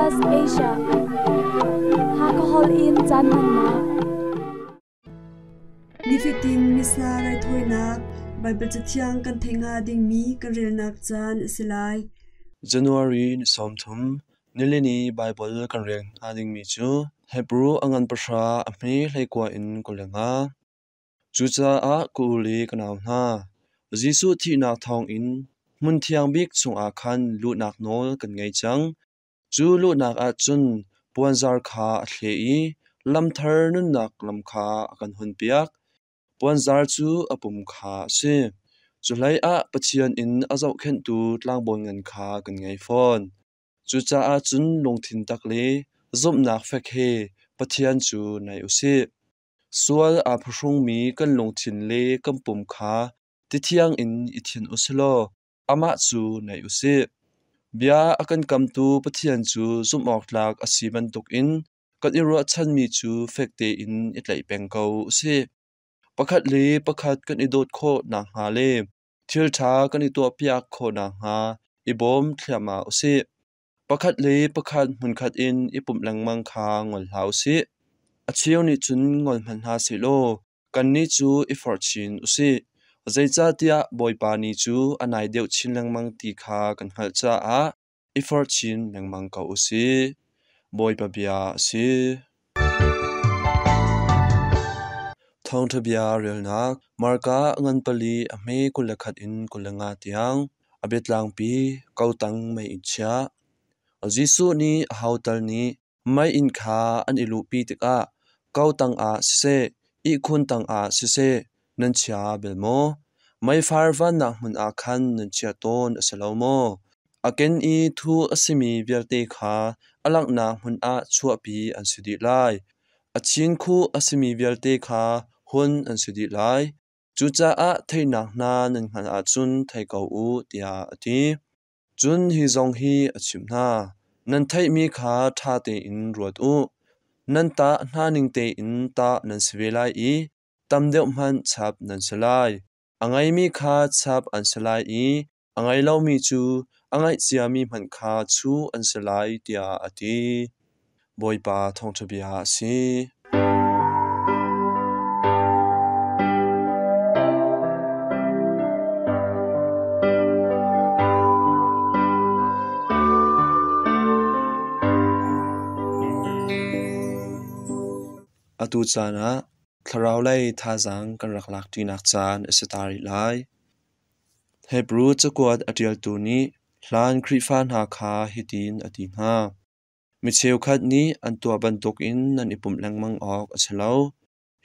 SBS Asia. Hakha Hall in caan hmannak. Nifatin Missa raithawinak Baibal Cathiang kan theih hnga dingmi kan relnak caan a si lai. January ni 30, nilini Baibal kan rel hnga dingmi cu Hebru a ngan pahra a hme 19 in 25. Cucaah ka u le ka nau hna, Jesuh thihnak thawngin hmun thiang bik chungah khan luhnak nawl kan ngei cang. Cu luhnak ah cun puanzar kha a thleh i lamthar nunnak lam kha a kan hunpiak. Puanzar cu a pum kha a si. Cuhleiah Pathian inn a zohkhenhtu tlangbawi ngan kha kan ngei fawn. Cucaah cun lungthin tak le zumhnak fek he Pathian cu naih u sih. Sual aa phuhrungmi kan lungthin le kan pum kha tithiang in i thinh u sih law amah cu naih u sih. Bia a kan kamtu Pathian cu zumhawktlak a si bantukin kan i ruahchanmi cu fek tein i tlaih peng ko u sih. Pakhat le pakhat kan i dawt khawh nakhnga le thil ṭha kan i tuahpiak khawh nakhnga i bawm thliahmah u sih. Pakhat le pakhat hmunkhat in i pumh lengmang kha ngol hlah u sih. A cheu nih cun ngol hmanh hna sehlaw kannih cu i forh chin u sih. Zeicahtiah Bawipa Ni cu a nai deuh chin lengmang ti kha kan hngalh caah i forh chin lengmang ko u sih. Bawipa bia a si. Thawngṭha bia relnak Marka ngan pali a hme 21 in 25 tiang a biatlangpi kotang meiinn chiah. Jesuh nih aho tal nih meiinn kha an i luhpi tikah kotang ah siseh, ihkhun tangah siseh nan chia bal maw? Meifar vannak hmun ah khan nan chiah tawn a si lo maw? A ken i thu a simi vialte kha a langhnak hmun ah chuahpi an si dih lai. A chinkhuh a simi vialte kha hun an si dih lai. Cucaah theihnak hna nan hngalh ahcun thei ko u, tiah a ti. Cun hi zong hi a chimh hna: Nan theihmi kha ṭha tein ruat u. Nan tah hna ning tein tah nan si ve lai i tam deuh hmanh chap nan si lai. A ngeimi kha chap an si lai i a ngei lomi cu a ngeih ciami hmanh kha chuh an si lai, tiah a ti. Bawipa thawngṭha bia a si. Atu caan ah thlarau lei thazaang kan rak lak ṭinak caan a si ta rih lai. Hebru cakuat a ṭialtu nih hlan Khrihfa hna kha hitin a ti hna: Mi cheukhat nih an tuah bantukin nan i pumh lengmang awk a si lo.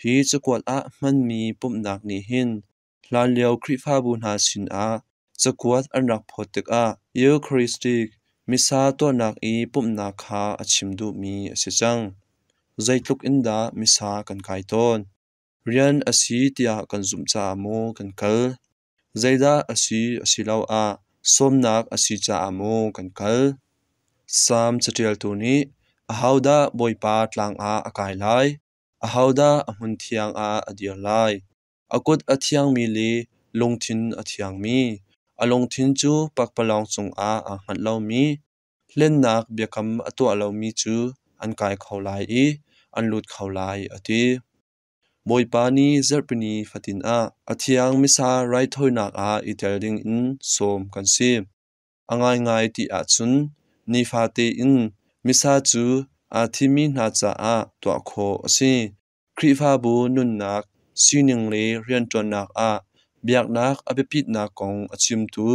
Hi cakuat ah hmanmi pumhnak nih hin hlanlio Khrihfabu hna sinah cakuat an rak phawt tikah Eucharistic Missa tuahnak i pumhnak kha a chim duhmi a si cang. Zeitluk in dah Missa kan kai tawn? Rian a si tiah kan zumh caah maw kan kal? Zeidah a si asiloah sawmnak a si caah maw kan kal? Salm caṭialtu nih ahodah Bawipa tlang ah a kai lai? Ahodah a hmun thiang ah a dir lai? A kut a thiangmi le lungthin a thiangmi, a lungthin cu pakpalawng cungah aa hngat lomi, hlennak biakam a tuah lomi cu an kai kho lai i an lut kho lai, a ti. Bawipa nih zarhpini fatin ah a thiang Missa raithawinak ah i tel dingin sawm kan si. A ngaingai ti ahcun nifate in Missa cu aa thimmi hna caah tuah khawh a si. Khrihfabu nunnak, sining le rianṭuannak ah biaknak a biapitnak kong a chimtu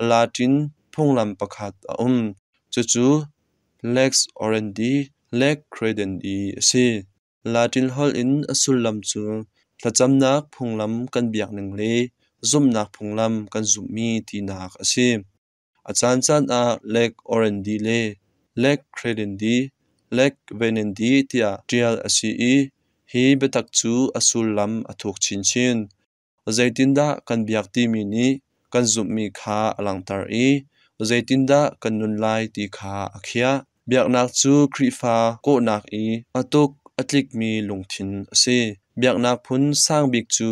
Latin phunglam pakhat a um. Cucu lex orandi, lex credendi a si. Latin holh in a sullam cu thlacamnak phunglam kan biak ning le zumhnak phunglam kan zumhmi tinak a si. A caancaan ah lex orandi le lex credendi, lex venendi tiah ṭial a si i hi biatak cu a sullam a thuk chinchin. Zeitindah kan biak timi nih kan zumhmi kha a langhter i zeitindah kan nun lai ti kha a khiah. Biaknak cu Khrihfa kawhnak i a tuk a tlikmi lungthin a si. Biaknak phun sang bik cu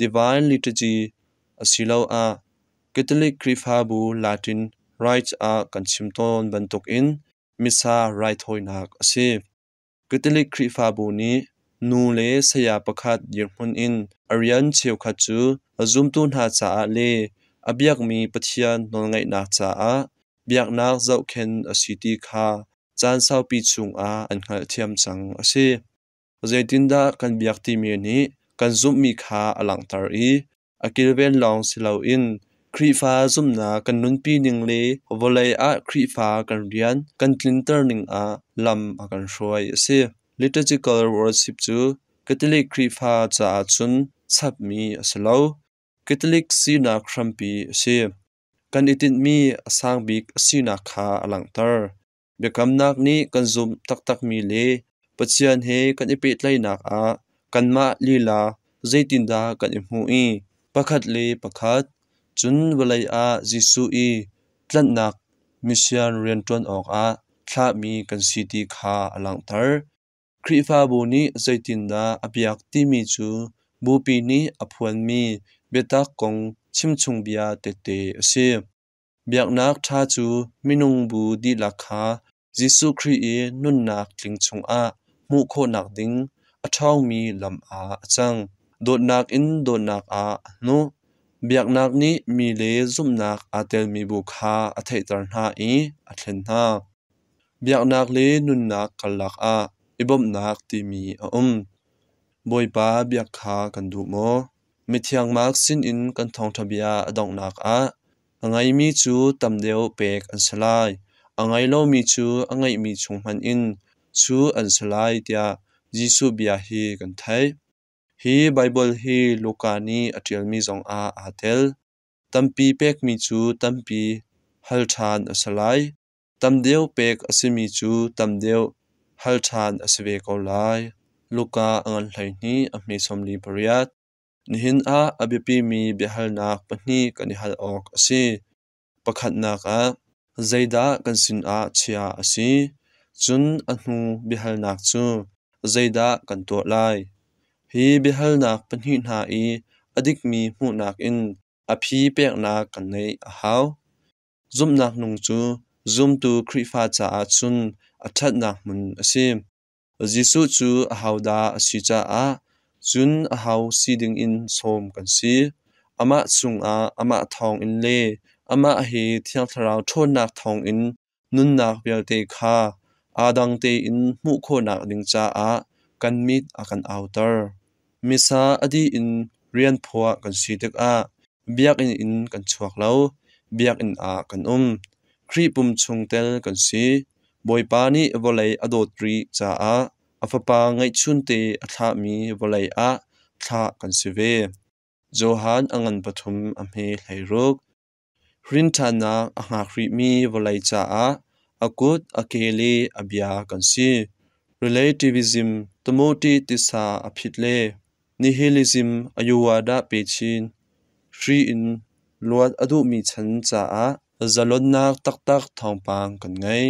Divine Liturgy asiloah Catholic Khrihfabu Latin Rite ah kan chim tawn bantukin Missa raithawinak a si. Catholic Khrihfabu nih nu le saya pakhat dirhmun in a rian cheukhat cu a zumtu hna caah le a biakmi Pathian nawlngaihnak caah biaknak zohkhenh a si ti kha caan saupi chungah an hngalhthiam cang a si. Zeitindah kan biak timi nih kan zumhmi kha a langhter i a kilven lawng si loin Khrihfa zumhnak kan nunpi ning le vawlei ah Khrihfa kan rian kan tlinter ning ah lam a kan hruai a si. Liturgical worship cu Catholic Khrihfa caah cun chapmi a si lo. Catholic sinak hrampi a si. Kan i tinhmi a sang bik a sinak kha a langhter. Biakamnak nih kan zumh taktakmi le Pathian he kan i pehtlaihnak ah kanmah lila zeitindah kan i hmuh i pakhat le pakhat, cun vawlei ah Jesuh i tlanhnak mission rianṭuan awkah thlahmi kan si ti kha a langhter. Khrihfabu nih zeitindah a biak timi cu Bupi nih a phuanmi biatak kong chimchungbia tehte a si. Biaknak ṭha cu minung bu dihlak kha Jesuh Khrih i nunnak tling chungah hmuh khawhnak ding a ṭhawngmi lam ah a cang. Dawtnak in dawtnak ah a hnuh. Biaknak nih mi le zumhnak aa telmi bu kha a theihter hna i a thlen hna. Biaknak le nunnak karlak ah i bawmhnak timi a um. Bawipa biak kha kan duh maw? Mithiang Mark sinin kan thawngṭha bia a donghnak ah a ngeimi cu tam deuh pek an si lai, a ngei lomi cu a ngeihmi chung hmanh in chuh an si lai tiah Jesuh bia hi kan theih. Hi Baibal hi Luka nih a ṭialmi zongah aa tel. Tampi pekmi cu tampi hal ṭhan a si lai. Tam deuh pek a simi cu tam deuh hal ṭhan a si ve ko lai. Luka a ngan 12 a hme 48. Nihin ah a biapimi biahalnak pahnih kan i hal awk a si. Pakhatnak ah, zeidah kan sinah chia a si? Cun a hnu biahalnak cu, zeidah kan tuah lai? Hi biahalnak pahnih hna i a dikmi hmuhnak in a phi peknak kan ngeih a hau. Zumhnak nung cu zumtu Khrihfa caah cun a ṭhatnak hmun a si. Jesuh cu ahodah a si caah cun aho si dingin sawm kan si. Amah chungah amah thawngin le amah he Thiang Thlarau ṭhawnnak thawngin nunnak vialte kha aa dang tein hmuh khawhnak ding caah kan mit a kan auter. Missa a dih in rian phuah kan si tikah biakinn in kan chuak lo, biakinn ah kan um. Khrih pum chungtel kan si. Bawipa nih vawlei a dawt rih caah a Fapa ngeihchunte a thlahmi vawlei ah thlah kan si ve. Johan a ngan pathum a hme 16. Rinṭhannak a hngak rihmi vawlei caah a kut, a ke le a bia kan si. Relativism Timothy tisa a phit le Nihilism Ayurveda pe chin. Hri in luat a duhmi chan caah zalonnak taktak thawngpang kan ngei.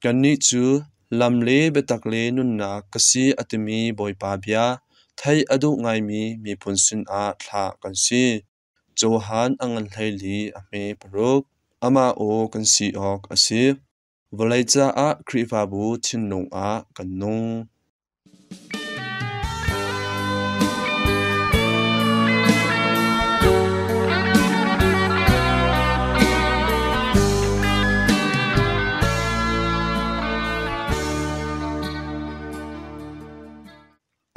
Kannih cu lam le biatak le nunnak ka si a timi Bawipa bia theih a duh ngaimi miphun sinah thlah kan si. Johan a ngan 14 a hme paruk. Amah aw kan si awk a si. Vawlei caah Khrihfabu thinlung ah kan nung.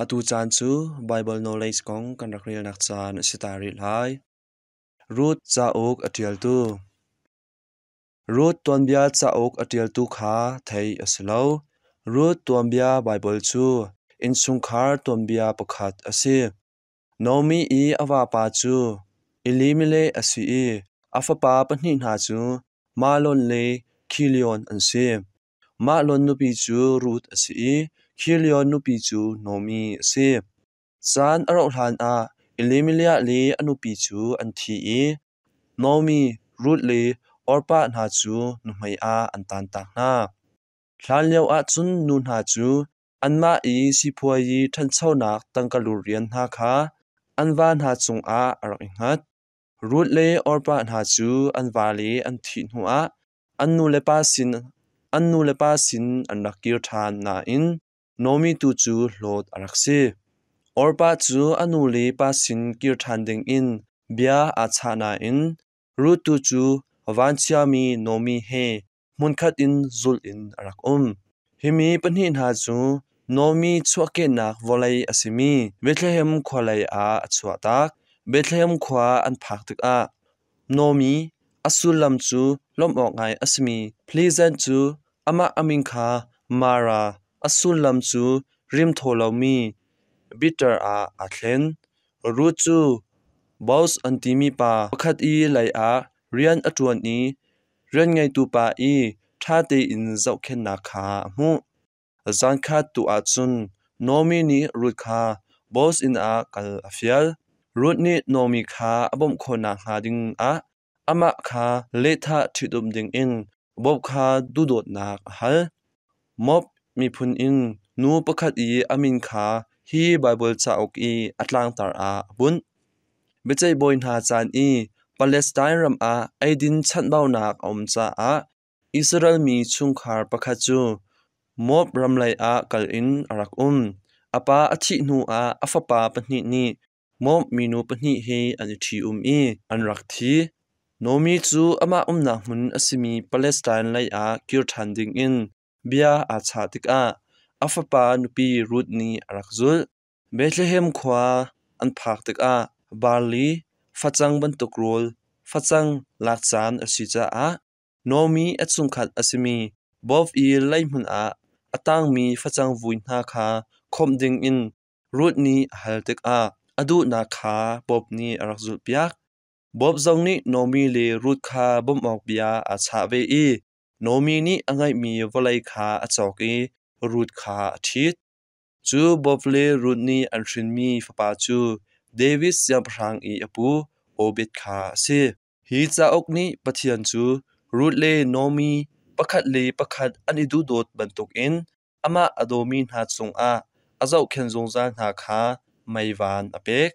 Atu caan cu Baibal knowledge kong kan rak relnak caan a si ta rih lai. Ruth cauk a ṭialtu Ruth tuanbia cauk a ṭialtu kha theih a si lo. Ruth tuanbia Baibal cu innchungkhar tuanbia pakhat a si. Naomi i a vapa cu Elimelech a si i a fapa pahnih hna cu Mahlon le Khilion an si. Mahlon nupi cu Ruth a si i Khilion nupi cu Naomi a si. Caan a rauh hlanah Elimelech le a nupi cu an thi i Naomi, Ruth le Orpah hna cu nuhmei ah an taantak hna. Hlanlio ahcun nu hna cu anmah i sipuazi ṭhanchonak tangka-lut rian hna kha an va hna cungah a rak i hngat. Ruth le Orpah hna cu an vale an thih hnuah an nulepa sin an nu le pa sin an rak kir ṭhan nain Naomi tu cu hlawt a rak si. Orpah cu a nu le pa sin kir ṭhan dingin bia aa chah nain Ruth tu cu vanchiami Naomi he hmunkhat in zulh in a rak um. Hi mi pahnih hna cu Naomi chuahkehnak vawlei a simi Bethlehem khua lei ah a chuahtak. Bethlehem khua an phak tikah Naomi, a sullam cu lawmh awk ngai a simi Pleasant cu amah a min kha Mara, a sullam cu rimthaw lomi bitter ah aa thlen. Ruth cu Boaz an timi pa pakhat i lei ah rian a ṭuan i rianngeitu pa i ṭha tein zohkhenhnak kha a hmuh. Zankhat tu ahcun Naomi nih Ruth kha Boaz inn ah kal a fial. Ruth nih Naomi kha a bawmh khawh nakhnga ding ah amah kha lehthah ṭhitumh dingin Bob kha duhdawtnak a hal. Moab miphun in nu pakhat i a min kha hi Baibal cauk i a tlangtar ah a bunh. Biaceih bawi hna caan i Palestine ram ah eidin chanhbaunak a um caah Israel mi chungkhar pakhat cu Moab ram lei ah kal in a rak um. A pa a thih hnuah a fapa pahnih nih Moab minu pahnih he an i ṭhi-um i an rak thi. Naomi cu amah umnak hmun a simi Palestine lei ah kir ṭhan dingin bia aa chah tikah a fapa nupi Ruth nih a rak zulh. Bethlehem khua an phak tikah barli, facang bantuk rawl, facang lak caan a si caah Naomi a chungkhat a simi Boaz i leihmun ah a tangmi facang vui hna kha khawmh dingin Ruth nih a hal tikah a duhnak kha Bob nih a rak zulhpiak. Bob zong nih Naomi le Ruth kha bawmh awk bia aa chah ve i Naomi nih a ngeihmi vawlei kha a cawk i Ruth kha a ṭhit. Cu Bob le Ruth nih an hrinmi fapa cu David siangpahrang i a pu Obed kha a si. Hi cauk nih Pathian cu Ruth le Naomi pakhat le pakhat an i duhdawt bantukin amah a dawmi hna cungah a zohkhenh zungzal hna kha meivan a pek.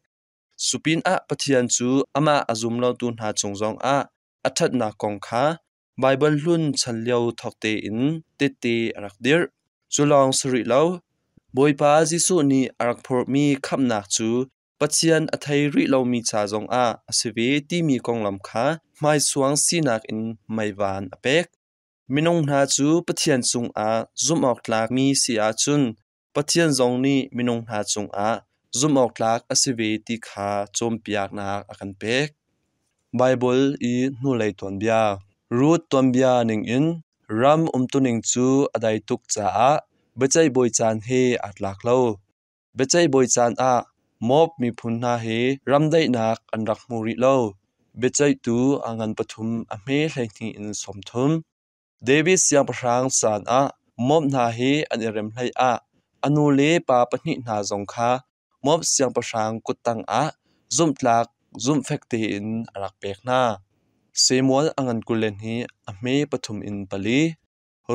Cupinah Pathian cu amah a zum lotu hna cung zongah a ṭhatnak kong kha Baibal hlun chan lio thawk tein tette a rak dirh. Cu lawng si rih lo, Bawipa Jesuh nih a rak phurhmi khamhnak cu Pathian a thei rih lomi ca zongah a si ve timi konglam kha hmaisuang sinak in meivan a pek. Minung hna cu Pathian cungah zumhawktlakmi si ahcun Pathian zong nih minung hna cungah zumhawktlak a si ve ti kha cawnpiaknak a kan pek. Baibal i hnulei tuanbia Ruth tuanbia ningin ram umtuning cu a dai tuk caah biaceih bawi caan he aa tlak lo. Biaceih bawi caan ah Moab miphun hna hi ramdaihnak an rak hmu rih lo. Biaceihtu a ngan pathum a hme 12 in 30. David siangpahrang caan ah Moab hna hi an i rem hleiah a nu le pa pahnih hna zong kha Moab siangpahrang kuttang ah zumhtlak zumhfek tein a rak pek hna. Samuel a ngan 22 a hme pathum in pali.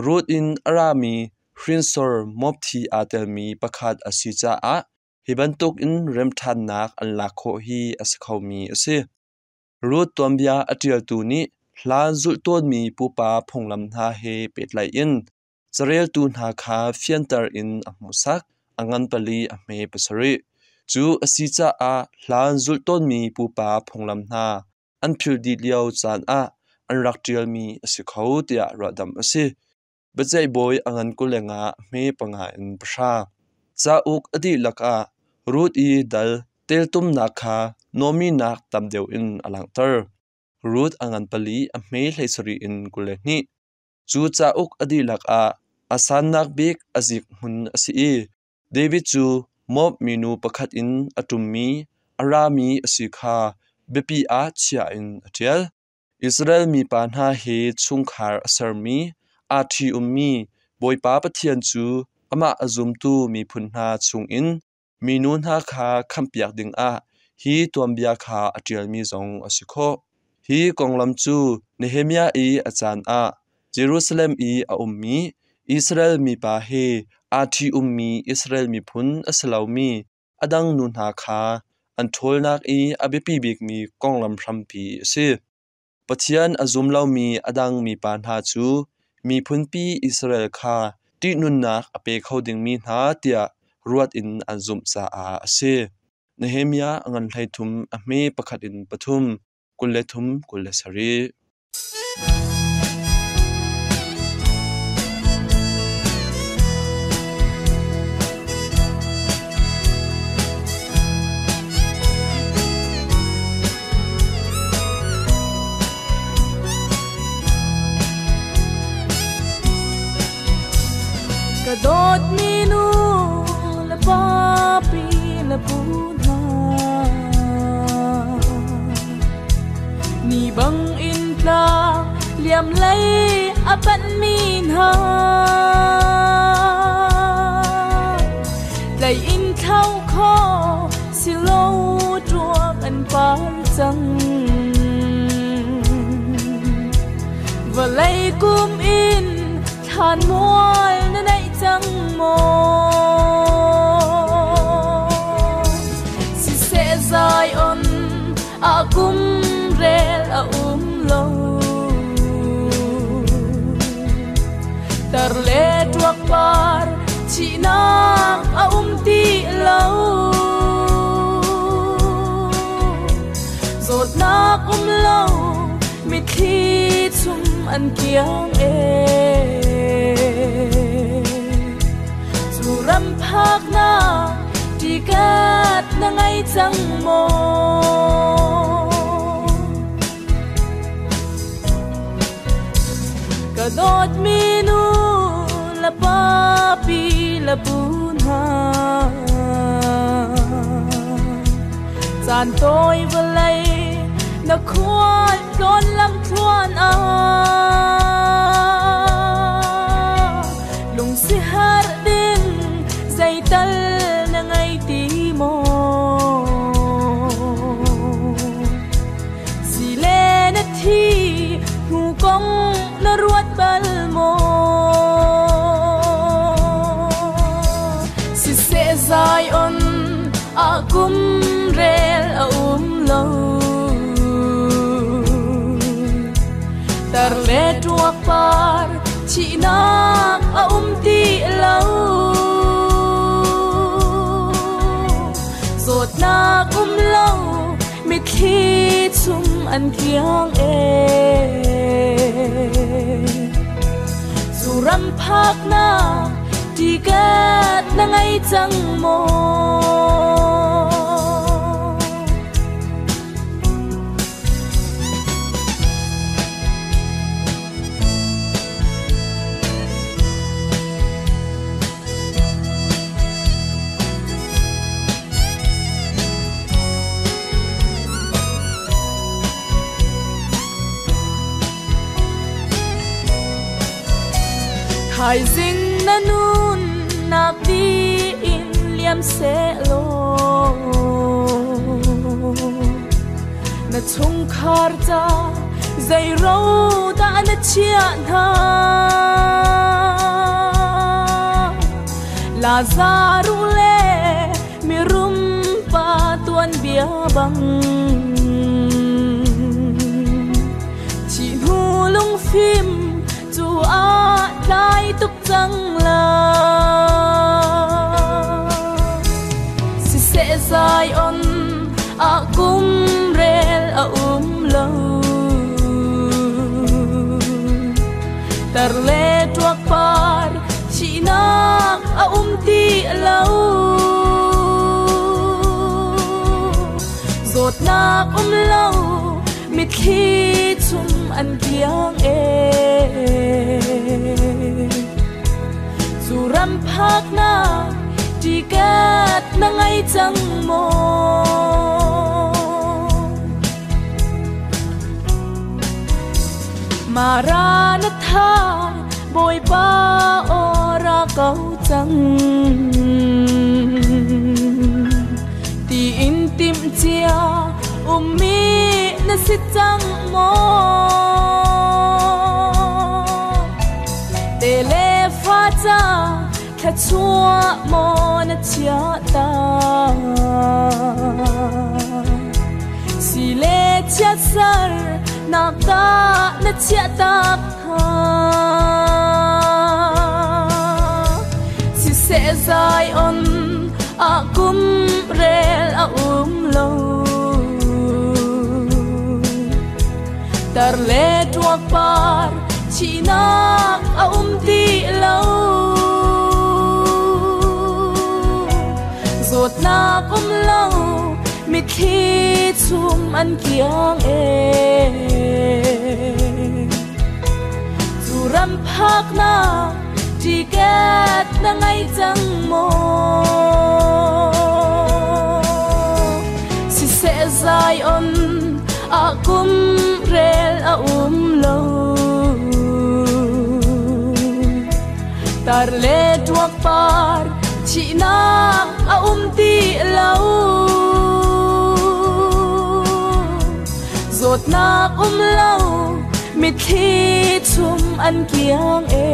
Ruth in a rami hrinsor Moab thi aa telmi pakhat a si caah hi bantukin remṭhannak an lak khawh hi a si khomi a si. Ruth tuanbia a ṭialtu nih hlan zulh tawnmi pupa phunglam hna he pehtlaih in careltu hna kha fianter in a hmuhsak. A ngan pali a hme pasarih. Cu a si caah hlan zulh tawnmi pupa phunglam hna an philh dih lio caan ah an rak ṭialmi a si kho tiah ruahdamh a si. Biaceih bawi a ngan 25 hme panga in pahra. Cauk a dihlak ah Ruth i dal teltumnak kha Naomi-nak tam deuh in a langhter. Ruth a ngan pali a hme 17 in 22. Cu cauk a dihlak ah a sannak bik a zik hmun a si i David cu Moab minu pakhat in a ṭummi a rami a si kha biapi ah chia in a ṭial. Israel mipa hna he chungkhar a sermi, aa ṭhi-ummi Bawipa Pathian cu amah a zumtu miphun hna chungin minu hna kha khamhpiak dingah hi tuanbia kha a ṭialmi zong a si khawh. Hi konglam cu Nehemiah i a caan ah Jerusalem i a ummi Israel mipa he aa ṭhi-ummi Israel miphun a si lomi a dang nu hna kha an ṭhawlnak i a biapi bikmi konglam hrampi a si. Pathian a zum lomi a dang mipa hna cu miphunpi Israel kha ṭihnunnak a pe kho dingmi hna tiah ruat in an zumh caah a si. Nehemiah ngan 13 a hme pakhat in pathum, 23 27. Ka dawtmi nu le pa pi le pu hna Ni bang in tlang liam lei a panhmi hna Tlai in thlau kho si lo ṭuak an par cang Vawlei kum in thlan mual na neih cang maw Siseh Zion ah kum rel a um lo Tar le ṭuak par thihnak a um ti lo Zawtnak um lo mitthli chum an kiang e Cu ram phaknak tikat na ngei cang maw Ka dawtmi nu le pa pi le pu hna Caan tawi vawlei na khual tlawn lam thluan ah Lungsi har ding zeital na ngei ti maw Si le na thi hnu kong na ruat bal maw Siseh Zion ah kum rel a um lo Tar le ṭuak par thihnak a um ti lo Zawtnak um lo mitthli chung an kiang e Zu ram phaknak tiket na ngei cang maw Thaizing na nun nak di in liam seh law Na chungkhar ca zei ro dah na chiah hna Lazaruh le mirum pa tuanbia bang Thih hnu lungfim cu ah tlai tuk cang la Siseh Zion ah kum rel a um lo Tar le ṭuak par thihnak a um ti lo Zawtnak um lo mitthli chung an kiang e Cu ram phaknak tiket na ngei cang maw Maranatha Bawipa aw ra ko cang Tiin timh cia ummi na si cang maw Te le fa ca thluachuah maw na chiah ta Si le chiatser nak dah na chiah tak hna Siseh Zion ah kum rel a um lo. Tar le ṭuak par thihnak a um ti lo. Zawtnak um lo, mitthli chum an kiang e. Cu ram phaknak ticket na ngei cang maw? Siseh Zion ah kum rel a um lo. Tar le ṭuak par thihnak a um ti lo. Zawtnak um lo, mitthli chum an kiang e.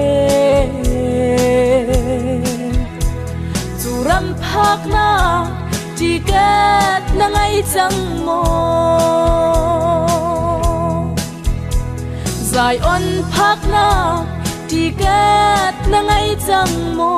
Cu ram phaknak ticket na ngei cang maw? Zion phaknak ticket na ngei cang maw?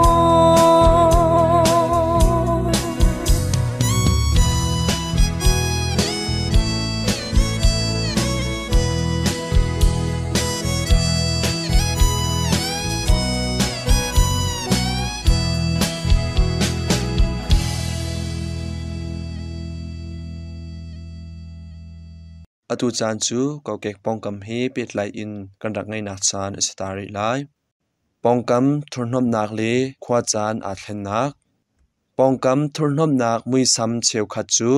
Atu caan cu kokek pawngkam he pehtlai in kan rak ngeihnak caan a si ta rih lai. Pawngkam thurhnomhnak le khuacaan aa thlennak. Pawngkam thurhnomhnak muisam cheukhat cu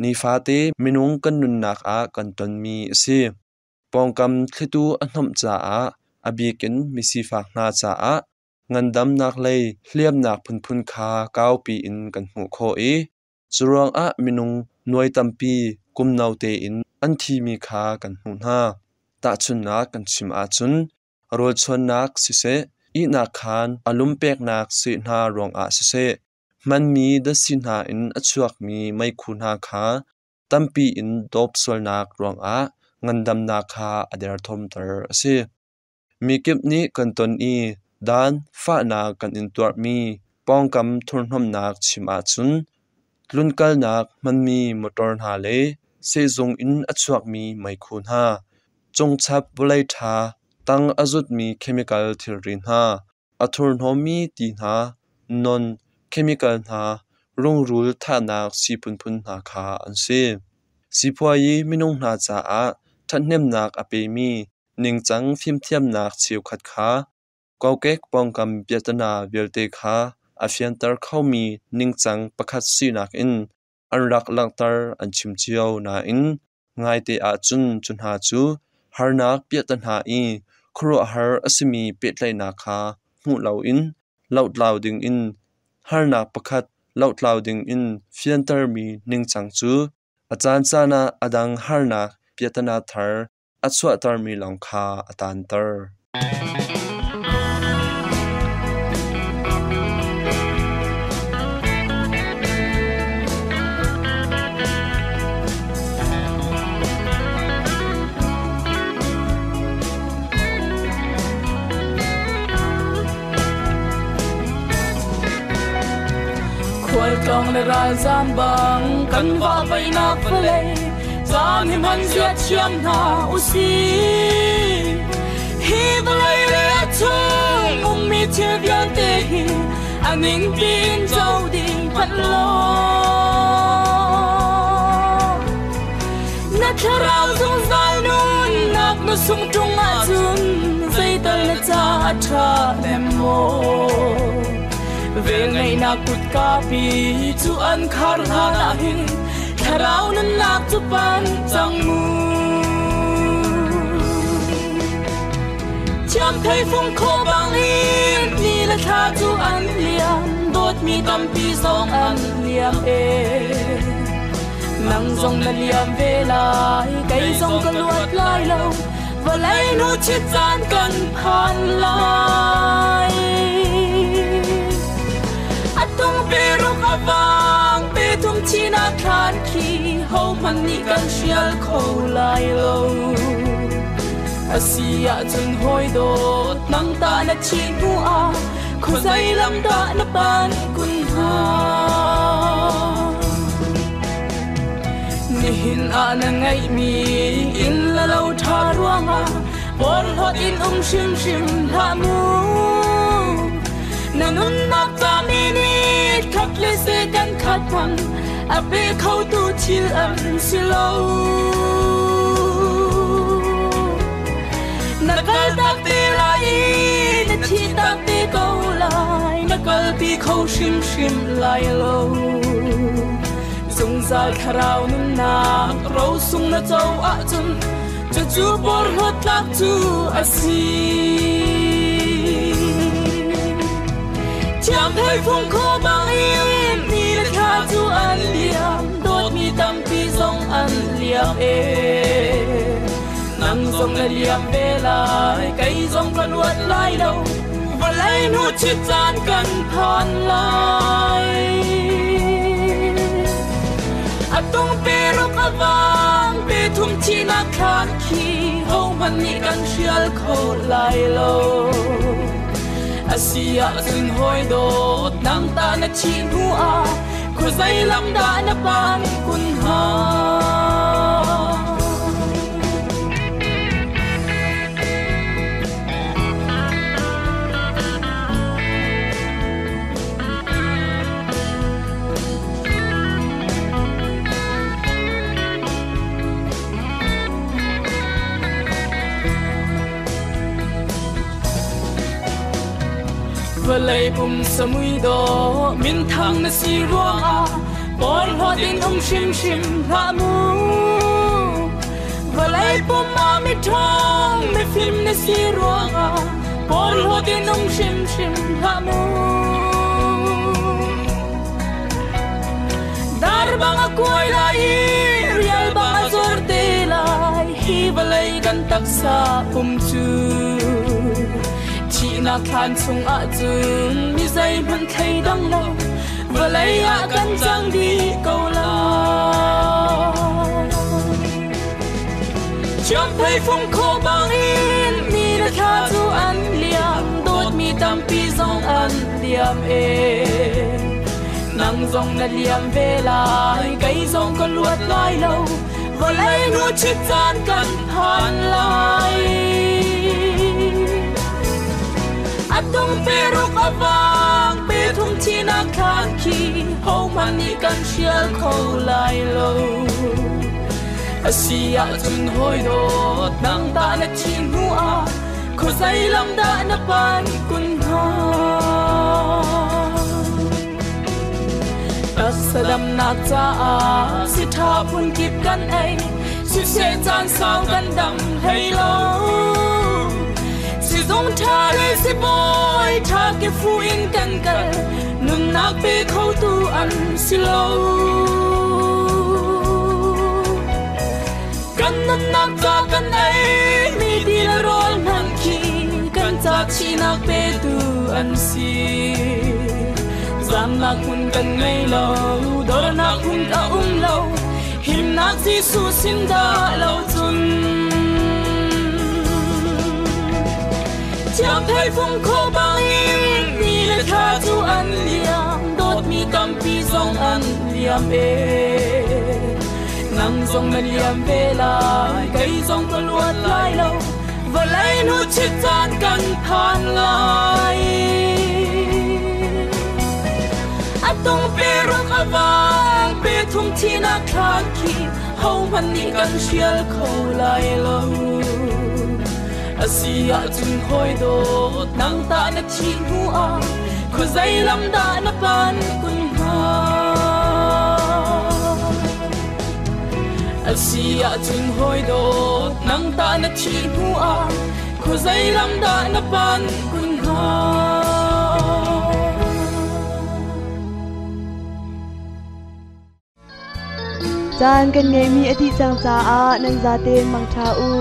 nifate minung kan nunnak ah kan tonmi a si. Pawngkam thlitu a hnomh caah a bikin misifak hna caah ngandamnak lei hliamnak phunphun kha kaupi in kan hmuh khawh i curuangah minung nuai tampi kum no tein an thimi kha kan hmuh hna. Tahchunhnak kan chim ahcun rawlchuannak siseh, ihnak khaan a lum peknak seh hna ruangah siseh, hmanmi datsi hna in a chuakmi meikhu hna kha tampi in dawp sualnak ruangah ngandamnak kha a derthawmter a si. Mikip nih kan ton i dan fahnak kan intuarmi pawngkam thurhnomhnak chim ahcun tlunkalnak hmanmi motor hna le sehzung in a chuakmi meikhu hna, cungchap vawlei ṭha tang a zutmi chemical thilri hna, a thurhnawmmi ti hna, non chemical hna, rungrul thahnak sii phunphun hna kha an si. Sipuayi minung hna caah ṭhathnemnak a pemi ningcang fimthiamnak cheukhat kha kokek pawngkam piahtana vialte kha a fianter khomi ningcang pakhat sinak in an rak langhter an chim cio nain ngaite ahcun cu hna cu harnak piahtana i khuaruahhar a simi pehtlaihnak kha hmuh loin lohtlau dingin harnak pakhat lohtlau dingin fiantermi ningcang cu a caancaan ah a dang harnak piahtana thar a chuahtermi lawng kha a taanter. Khualtlawng le ralzam bang kan vahvaihnak vawlei caan hi hman zia thiam hna usih. Hi vawlei le a chung ummi thil vialte hi a ning piin co ding phanh law. Na thlarau zungzal nunnak na sung ṭung ahcun zeital na ca a ṭha nem maw? Velngeihnak kutka pi cu an khar hlan ah hin thlarau nunnak cu pan cang mu. Thiam thei fung kho bang in ni le thla cu an liam, dawtmi tampi zong an liam e. Nang zong na liam ve lai, kei zong ka luat lai lo, vawlei nu chit caan kan phan lai. A tung pe ruk a vang pe thum thina thlan khi ho hmanh nih kan hrial kho lai lo. Asi ahcun hawi dawt nang ta na thih hnu ah khuazei lam dah na pan kun hnga? Nihin ah na ngeihmi inn le lo ṭha ruangah porhlawt in um hrimhrim hlah mu. Na nunnak ca mi nih khat le se kan khat hmang a pe khotu thil an si lo. Na kal tak te lai i na thi tak te ko lai, na kalpi kho hrimhrim lai lo. Zungzal thlarau nunnak rosung na co ahcun cucu porhlawt tlak cu a si. Thiam thei fung kho bang in ni le thla cu an liam, dawtmi tampi zong an liam e. Nang zong na liam ve lai, kei zong ka luat lai lo, vawlei hnu chit caan kan phan lai. A tung pe ruk a vang, pe thum thinak thlan khi hohmanh nih kan hrial kho lai lo. Asi ahcun hawi dawt nang ta na thih hnu ah khuazei lam dah na pan kun hnga? Vawlei pum samui dawh minthang na si ruangah porhlawt in um hrimhrim hlah mu. Vawlei pum ah miṭhawng mifim na si ruangah porhlawt in um hrimhrim hlah mu. Dar bang a kuai lai i rial bang a zor te lai, hi vawlei kan taksa pum cu. Thihnak thlan chung ahcun mi zeihmanh thleidang lo, vawlei ah kan cang dih ko lai. Chiamphei fung kho bangin mi le thla cu an liam, dawtmi tampi zong an liam e. Nang zong na liam ve lai, kei zong ka luat lai lo, vawlei nu chit caan kan phan lai. A tung pe ruk a vang, pe thum thinak thlan khi hohmanh nih kan hrial kho lai lo. Asi ahcun hawi dawt nang tah na thih hnu ah khuazei lam dah na pan kun hnga? Taksa damnak caah si ṭha phunkip kan ei, siseh caan sau kan dam hlei lo. Sizung ṭha le sibawi ṭha ke fu in kan kal, nunnak pe khotu an si lo. Kan nunnak ca kan ei mi ti le rawl hmanh khi kan ca thihnak petu an si. Zamnak hmun kan ngei lo, dornak hmun a um lo, himnak Jesuh sin dah lo cun. Thiamphei fung kho bangin ni le thla cu an liam, dawtmi tampi zong an liam e. Nang zong na liam ve lai, kei zong ka luat lai lo, vawlei nu chit caan kan phan lai. A tung pe ruk a vang, pe thum thinak thlan khi hohmanh nih kan hrial kho lai lo. Asi ahcun hawi dawt nang tah na thih hnu ah khuazei lam dah na pan kun hnga? Asi ahcun hawi dawt nang tah na thih hnu ah khuazei lam dah na pan kun hnga? Caan kan ngeihmi a dih cang caah nan zaten mangṭha u.